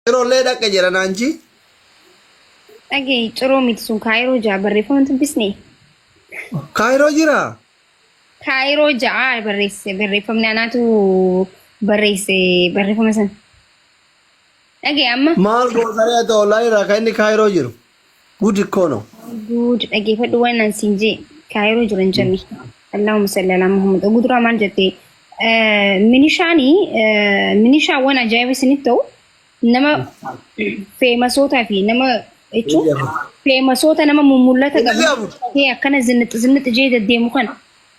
Cirollee dhaqe jedha naanchi. Dhagee ciroo miti sun kaayiroo ja'a barreeffama dubbisne. Kaayiroo jira. Kaayiroo ja'a barreesse barreeffamni anaatu barreesse barreeffama sana. Dhagee amma. Maal gootaree ati online irraa kan inni kaayiroo jiru. Gudi kono. Guud dhageeffadhu waan an siin jee kaayiroo jiran jenne. Allahumma salli alaa Muhammad. Oguu duraa maal jette? Minishaani minishaan waan ajaa'iba isinitti ta'u nama feemasootaa fi nama jechuun feemasoota nama mummullata qabu ta'ee akkana zinnixi zinnixi jee deddeemu kana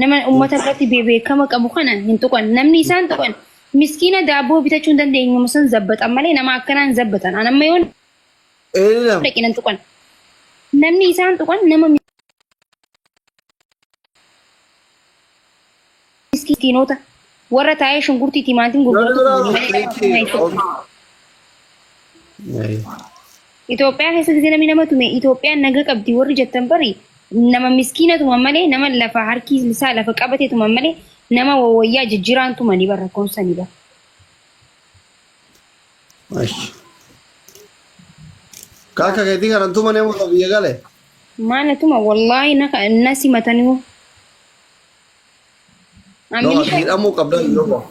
nama uummata irratti beekama qabu kana hin tuqan. Namni isaan tuqan miskiina daabboo bitachuu hin dandeenyuma san zabbatan malee nama akkanaa hin zabbatan. An amma yoon Eelam. dhaqe nan tuqan. Namni isaan tuqan nama miskiinota warra taa'ee shunkurtii timaatiin gurguratu malee nama hin tuqan. Itoophiyaa keessa gisee namni nama tume Itoophiyaan naga qabdi warri jettan bari nama miskiina tuman malee nama lafa harki isaa lafa qabate tuman malee nama wawwayyaa jijjiiraan tumanii bara rakkoon sanii bara. Ashi. Kaaka keetii kanan tumanii amma biyya gale. Maal tuma wallaahi na na simataniiru. No, ati hidhamuu qabda yeroo.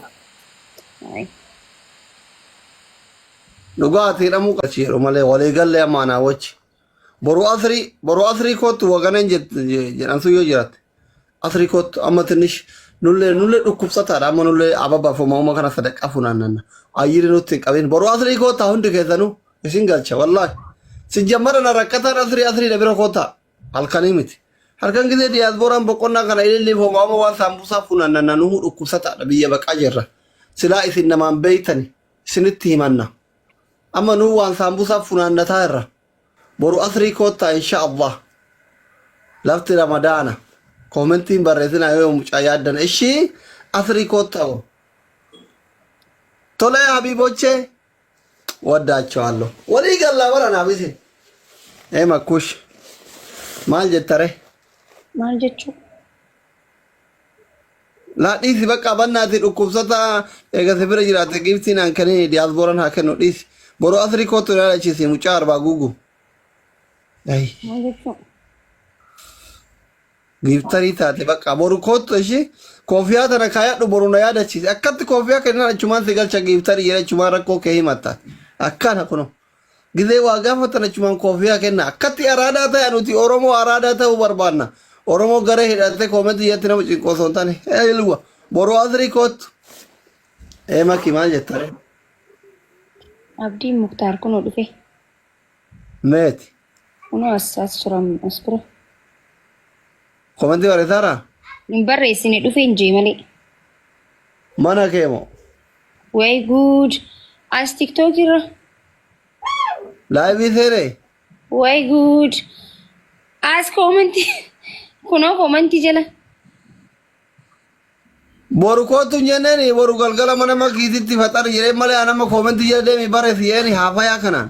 Dhugaa ati hidhamuu qabda yeroo malee walii gallee amma anaa wajji. Boru asrii boru asrii kootu waganeen jedhan sun yoo jiraatte. Asrii kootu amma tinish nullee nullee dhukkubsataadha amma nullee ababa fi uumama kana sadaqaa funaannanna. Ayyiri nutti hin qabin. Boru asrii kootaa hundi keessanuu isin galcha wallaahi. Si jammara na rakkataan asrii asrii na bira kootaa. Halkanii miti. Halkan gisee diyaasbooraan boqonnaa kana ililliif homaama waan saambusaa funaannanna nuhu dhukkubsataadha biyya baqaa jirra. Silaa isin namaan beeytani isinitti himanna. Amma nuu waan saambusaa funaannataa irra. Boru asrii koottaa insha Allah. Lafti Ramadaana. Koomentiin barreessinaa yoo mucaa yaaddan. Ishii asrii koottaa boru. Tolee habiibochee waddaachawaallo. Walii gallaa bara naaf isin. Ee makkuush. Maal jettare? Maal jechuu? Laa dhiisi bakka bannaati dhukkubsataa eega si bira jiraate giiftiin aan kenini diyaasbooraan haa kennu dhiisi. Boru asrii kootu na yaadachiisi mucaa arbaa guugu. Ay, Maal jechuu? Giiftarii taate bakka boru kootu ishii koofiyaa tana kaayadhu boru na yaadachiisi. Akkatti koofiyaa kennan achumaan si galcha giiftarii jedhe achumaan rakkoo kee himatta. Akkana kunoo. Gizee waa gaafatan achumaan koofiyaa kenna. Akkatti araadaa ta'e nuti Oromoo araadaa ta'uu barbaanna. Oromoo garee hidhattee koomentii jalatti nama cinqu osoo hin taane. Ee ilwa. Boruu asrii koottu. Ee maki maal jetta ree? Abdiin Muktaar kunoo dhufe. Meeti. Kunoo as as jira as bira. Koomentii barreessaaraa? Hin barreessine dhufe hin jee malee. Mana kee moo? Way good. As TikTok irra. Laayivii seenee? Way good. As koomantii. Kunoo koomantii jala. Boru kootu hin jenneeni boru galgala mana makiititti faxar jedhee malee an amma koomentii jala deemi barreessi jedheeni haafayaa kanaan.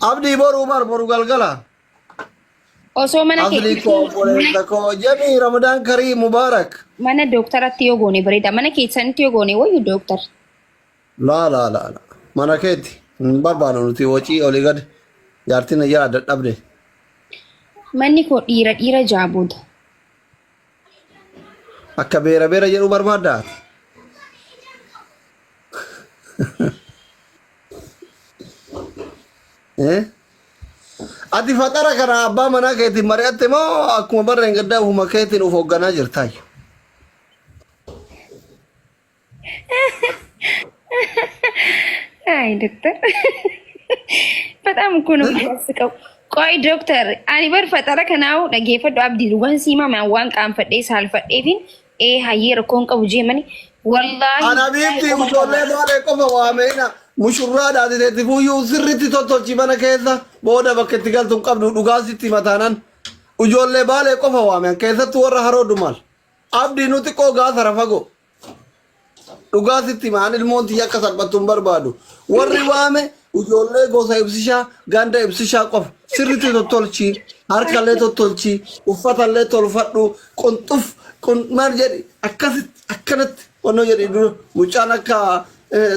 Abdii boru bar boru galgala. Osoo mana Asli kee koo obboleessa koo jamii Ramadaan Karii Mubaarak. mana dooktaratti yoo goone bareeda. Mana keessanitti yoo goone wayyu dooktar. Laa laa laa laa. Mana keetti hin barbaadu nuti wacii olii gad jaartiin na jala dadhabde. Manni koo dhiira dhiira jaa booda. Akka beera beera jedhu barbaaddaa? Eh? Ati faxara kana abbaa manaa keetiin mari'atte moo akkuma barreen gaddaa ofuma keetiin of hoogganaa jirtaayyu? አይ ዶክተር በጣም እኮ ነው የሚያስቀው። ቆይ ዶክተር ani bar faxara kanaawu dhageeffadhu abdii dhugaan siimaa maan waan qaanfadhee saalfadheefin ee hayyee rakkoon qabu jee mani wallaahi Ana biifti ijoollee baalee qofa waameena mushurraa dhaatiteetti fuuyyuu sirriitti tottolchi mana keessa booda bakka itti galtu hin qabdu dhugaa sitti mataanan ijoollee baalee qofa waameen keessattuu warra haroo dumaal abdii nu xiqqoo gaasara fagoo. Dhugaa sitti hima an ilmoon tiyya akka salphattu hin barbaadu. Warri waame ijoollee gosa ibsishaa ganda ibsishaa qofa sirriitti tottolchi harkallee tottolchi uffatallee tolfadhu qunxuf qun maal jedhi akkasitti akkanatti wannoo jedhi dura mucaan akka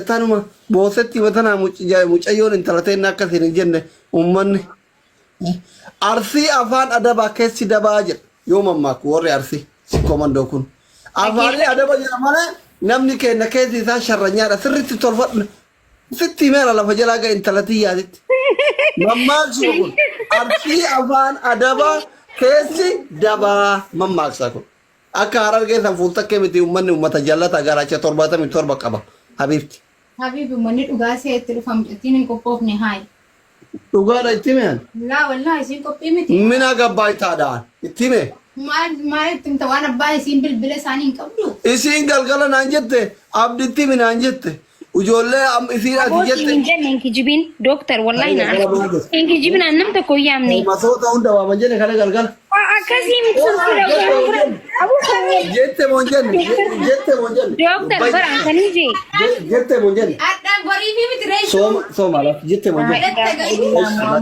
Tanuma boosetti matanaa mucayyoon intala teenna akka isin hin jenne uummanni. Arsii afaan adabaa keessi dabaa jedha yoo mammaaku warri Arsii sikkoo mandoo kun. Afaanii adaba jedha malee namni keenya keessi isaa sharranyaadha sirriitti tolfadhu. Sitti himeera lafa jalaa ga intala tiyyaatitti. Mammaaksi kun Arsii afaan adabaa keessi dabaa mammaaksa kun. Akka Harargee san fuultakkee miti uummanni uummata jallata garaacha 77 qaba habiibti. Habiibi uummanni dhugaa see itti dhufa mucattiin hin qophoofne haay. Dhugaadha itti hime ani. Laa wallaahi isiin qophii miti. Mina gabbaaytaadhaan itti hime. Maal maal itti himta waan abbaa isiin bilbila isaanii hin qabdu. Isiin galgala naan jette abditti himi naan jette. Ijoollee isiin ati Aboo siin jette. hin jenne hin kijibin dooktar wallahi Kana na galgala maal jette? hin kijibin an nam tokko hin yaamne. Masoota hunda waaman jenne kana galgala. Akkasii miti sun fira aboo Jette moo hin jenne? Jette moo hin jenne? dooktar bara kan hin jee. Jette moo hin jenne? Adhaan borii fi miti reessu. Sooma sooma laaf jette moo hin jenne?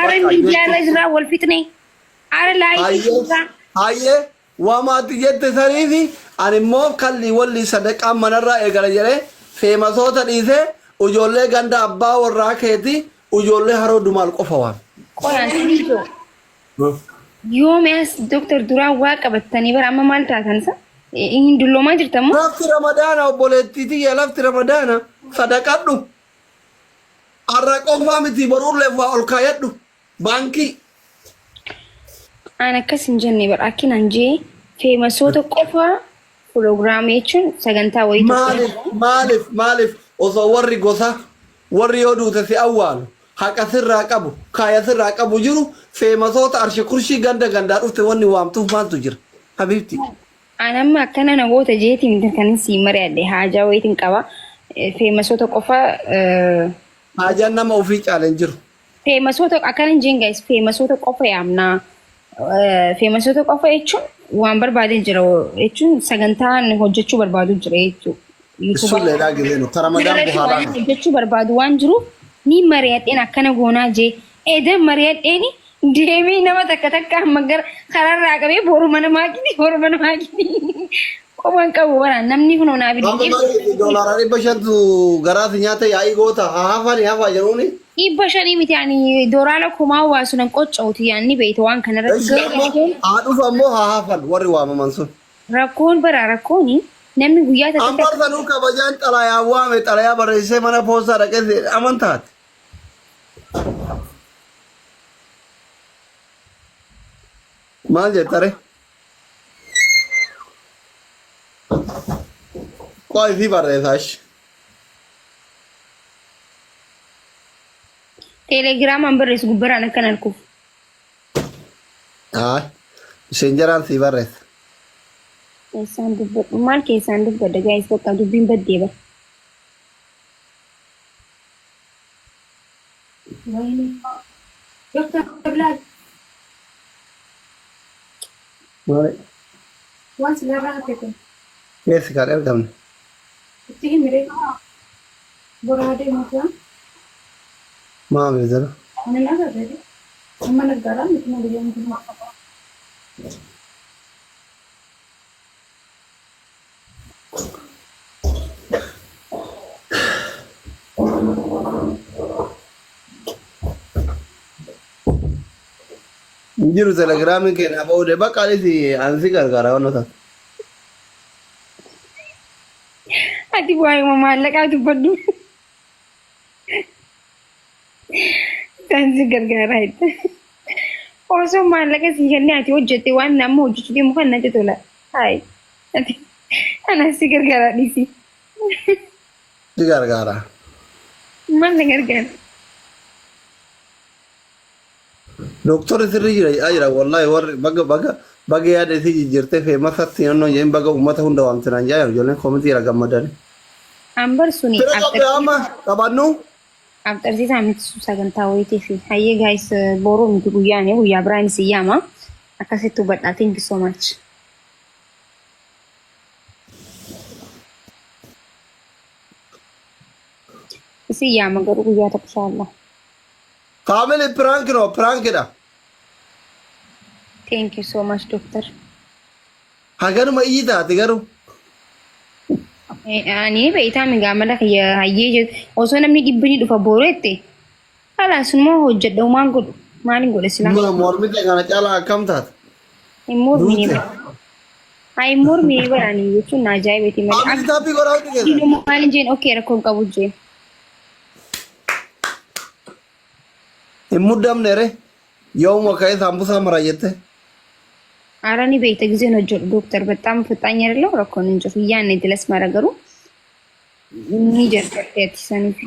Ara miidiyaa irra jira wal fixne. Ara laayifii Hayyee jira. hayyee waamaatti jette saniifi ani immoo kalli walli sadaqaan manarraa eegala jedhee feemasoota dhiisee ijoollee ganda abbaa warraa keeti ijoollee haroo dumaal qofa waame. Qoraan sinijoo. Yoomi as dooktar duraan waa qabattanii bara amma maal taatan isa? Hin dulloomaa jirtan moo? Lafti ramadaana obboleettii tiyya lafti ramadaana sadaqadhu. Har'a qofaa miti boruullee waa ol kaayadhu. Baankii. An akkas hin jenne bara akkinan jee feemasoota qofa piroogiraamii jechuun sagantaa wayii tokko. Maaliif maaliif maaliif osoo warri gosa warri yoo duute si awwaalu haqa sirraa qabu kaaya sirraa qabu jiru feemasoota arshi kurshii ganda gandaa dhufte wanni waamtuuf maaltu jira habiibti. An amma akkana na goota jeetiin miti kan sii mari'adhe haajaa wayiitiin qaba. Feemasoota qofa Haajaan nama ofii caale hin jiru. Feemasoota akkana hin jeen guys feemasoota qofa yaamnaa. Feemasoota qofa jechuun waan barbaadee jira jechuun sagantaan hojjechuu barbaadu jira jechuudha. Isullee dhaa gizeenu ka Ramadaan Irratti buhaalaa waan hojjechuu barbaadu waan jiruuf ni mari'adheen akkana goonaa jee. Eedan mari'adheen deemee nama takka takka amma gara karaarraa qabee boru mana maakini boru mana maakini qoban qabu waraan namni kun onaa Amma bilbilee maal doolaara 500tu garaa si nyaata yaa'ii goota haa hafani hafaa jedhuuni. 500 miti ani dooraala kumaa waasu nan qocca'uti yaanni beeyte waan kanarratti Eshi amma haa dhufu ammoo haa hafan warri waamaman sun. Rakkoon bara rakkooni namni guyyaa takka Amma sanuu kabajaan xalayaa waame xalayaa barreessee mana poostaa dhaqee amantaati. Maal jettare? Qoy fi barreessaa ishi. Teelegiraamaan barreessu gubbaraan akkan arkuuf. Haa. Messengeraan sii barreessa. Keessaan dubbadhu maal keessaan dubbadha gaayis bakka dubbiin baddee bara. Wayne. Dr. Bilal, Maali? waan sirraa hafe kun Keessi kan ergamne. itti himire boraa deemuuf waan Maa beezara? ani hin agarre. Amma naggaadhaan miti malee guyyaan kun. Hin jiru telegiraamiin keenya ba'uudhe bakka anis ansi gargaara waan taate. Ati waa'ee maallaqaa dubbadhu. Isaan si gargaaraa jette. Osoo maallaqa sii kennee ati hojjette waan nama hojjechuu deemu kan natti tola. Hayi. Ati anaan si gargaaraa dhiisi. Si gargaara. Maal na gargaara? Doktorri sirrii jira jedhaa jira wallahi warri baga baga baga yaada isii jijjiirtee feemasatti naannoo jedhin baga uummata hunda waamte naan jedhaa jiru ijoolleen koomitii jira gammadanii. Ambar suni Fira qabda amma qabannu. Abxarsiisaa miti sun sagantaa wayiitii fi hayyee guys boruu miti guyyaani guyyaa biraan isin yaama akkasitti hubadhaa thank you so much. Isin yaama garuu guyyaa tokko inshallah. Family prank no prank dha. Thank you so much doctor. Haganuma iyyi taate garuu. Ani beektaa migaa mala kiyya hayyee jedhu osoo namni dhibbi ni dhufa boru jette. Kalaas immoo hojjedha maal godhu maalin godhe silaa. Ma mormite kana caalaa akkam taate? Hin mormine Duute. bara. Haa hin mormine bara ani jechuun na ajaa'ibeti malee. Maamilli taappii godhaa hundi keessan. Abdiin maalin jeen okee rakkoo hin qabu jeen. Hin muddamne re. Yoomuma ka'ee saambusaa mara jette. Ara ni beekta giseen hojjedhu dooktar በጣም ፈጣኝ አይደለሁ rakkoon hin jiru yaanne dilas mara garuu ni jarjartee ati saniif.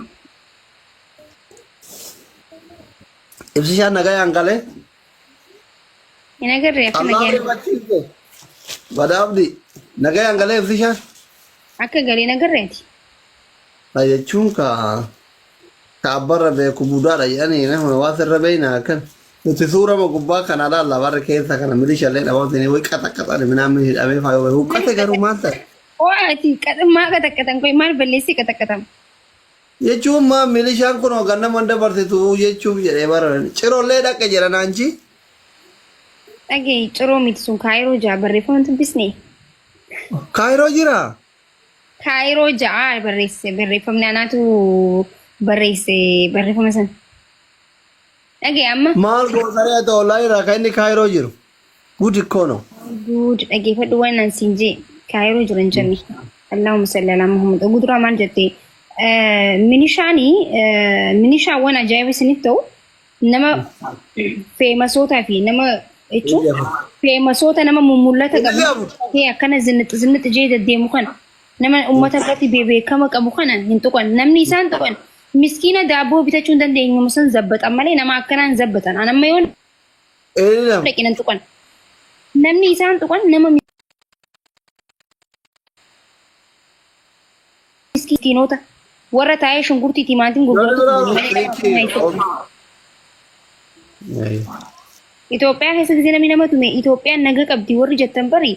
Ibsishaan nagayaan galee. Hin agarre akka Allah nagayaan rifachiifte. Badaabdi nagayaan galee ibsishaan. akka galee hin agarre ati. Na jechuun ka ka abbarra beeku budaadha jedhanii nama waa sirra beeyna akkan. Nuti suurama gubbaa kana laalla barra keessa kana milishallee dhabaatanii way qaxaqaxani minaan hidhamee faayoo huqqate garuu maal ta'e. Oo ati maa qaxaqqaxan koy maal balleessee qaxaqqaxama. Jechuun maa milishaan kun hoogganna manda barsitu jechuuf jedhee bara cirollee dhaqe jedha naanchi. Dhagee ciroo miti sun kaayiroo ja'a barreeffama dubbisne. Kaayiroo jira. Kaayiroo ja'a barreesse barreeffamni anaatu barreesse barreeffama sana. Dhagee amma. Maal goosaree haa ta'u irraa kan inni kaayiroo jiru. Gudi kono. Guud dhageeffadhu waan naan siin jee kaayiroo jiran jenne. Allahumma salli ala Muhammad. Oguu duraa maal jette? Minishaanii minishaan waan ajaa'iba isinitti ta'u nama feemasootaa fi nama jechuun feemasoota nama mummullata qabu ta'ee akkana zinniq zinniq jee deddeemu kana nama uummata biratti beekama qabu kana hin tuqan. Namni isaan tuqan miskiina daabboo bitachuu hin dandeenye san zabbatan malee nama akkanaa hin zabbatan. An amma yoon Inni lama. dhaqe nan tuqan. Namni isaan tuqan nama miskiinota warra taa'ee shunkurtii timaatiin Namni gurguratu biraa Itoophiyaa keessa gisee namni nama tume Itoophiyaan naga qabdi warri jettan bari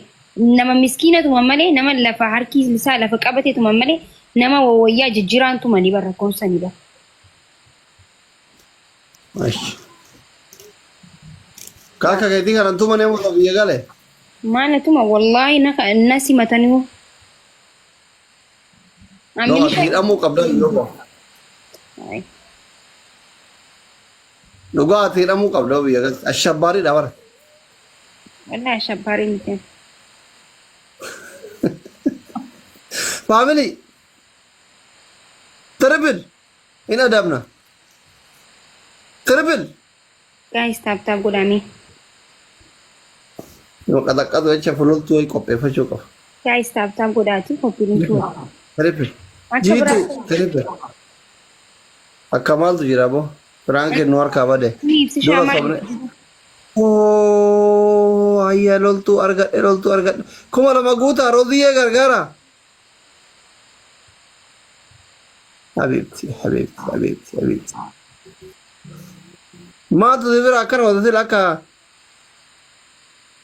nama miskiina tuman malee nama lafa harki isaa lafa qabate tuman malee nama wawwayyaa jijjiiraan tumanii bara rakkoonsanii bara. Kaaka keetii kanan tumanii amma biyya gale. Maal tuma wallaahi na simatanii. No, ati hidhamuu qabda yoo Dhugaa ati hidhamuu qabda biyya gale. Ashabbaariidha bara. Wallaahi ashabbaarii miti. Family. Triple. Hin adabna. Triple. Guys tap tap godhamee. Yoo qaxaqqatu jecha fulultuu wayii qopheeffachuu qaba. Guys tap tap godhaati qophiin Triple. Akka Jiitu biraa. triple. Akka maaltu jira boo? Firaankiin nu harkaa bade. Ni ibsishaa Dura maal? sobne. Oo, ayya loltuu argadhe loltuu argadhe. 2000 guutaa roziyyee gargaara. Habiibti, habiibti, habiibti, habiibti. Maaltu si bira akkana wata akka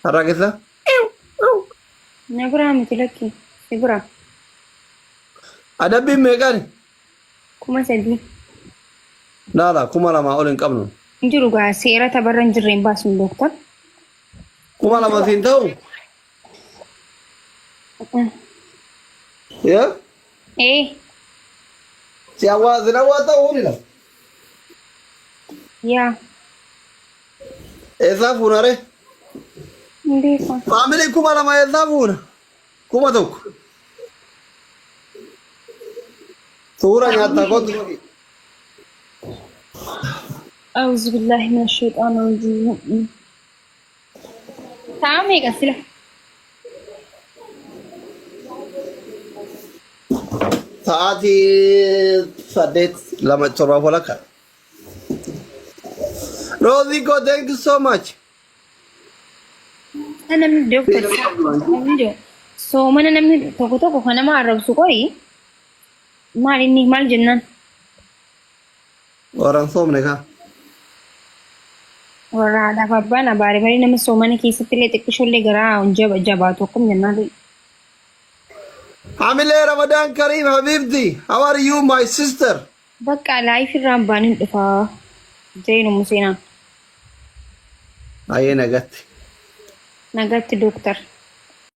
harraaqessa? Na biraa miti lakki. Si biraa. Adabbiin meeqani? 3000. Laala 2000 ol hin qabnu. Hin jiru gaa seera tabarra hin jirre hin baasnu dooktar. 2000 siin ta'u? Yaa? Ee Si hawaa sin hawaa ta'uu ni lafa. yaa Eessaa fuuna ree? Hin beeku. Family 2000 eessaa fuuna? 1000. Suura nyaattaa kootu. أعوذ بالله من الشيطان الرجيم. Sa'a meeqa sila? Sa'aatii 8 2 7 walakka. Rosie go, thank you so much. Namni dooktar soomana namni tokko tokko kan nama arrabsu qoyi maal inni maal jennaan? Warraan soomne kaa. Warra haadhaaf abbaan abaare malee nama soomana keessatti illee xiqqishoollee garaa jabaatu akkam jennaan. Hamilee Ramadan Kareem Habibti. How are you my sister? Bakka live irraan baanin dhufaa. Jeenu Museenaa. Ayyee nagatti. Nagatti dooktar.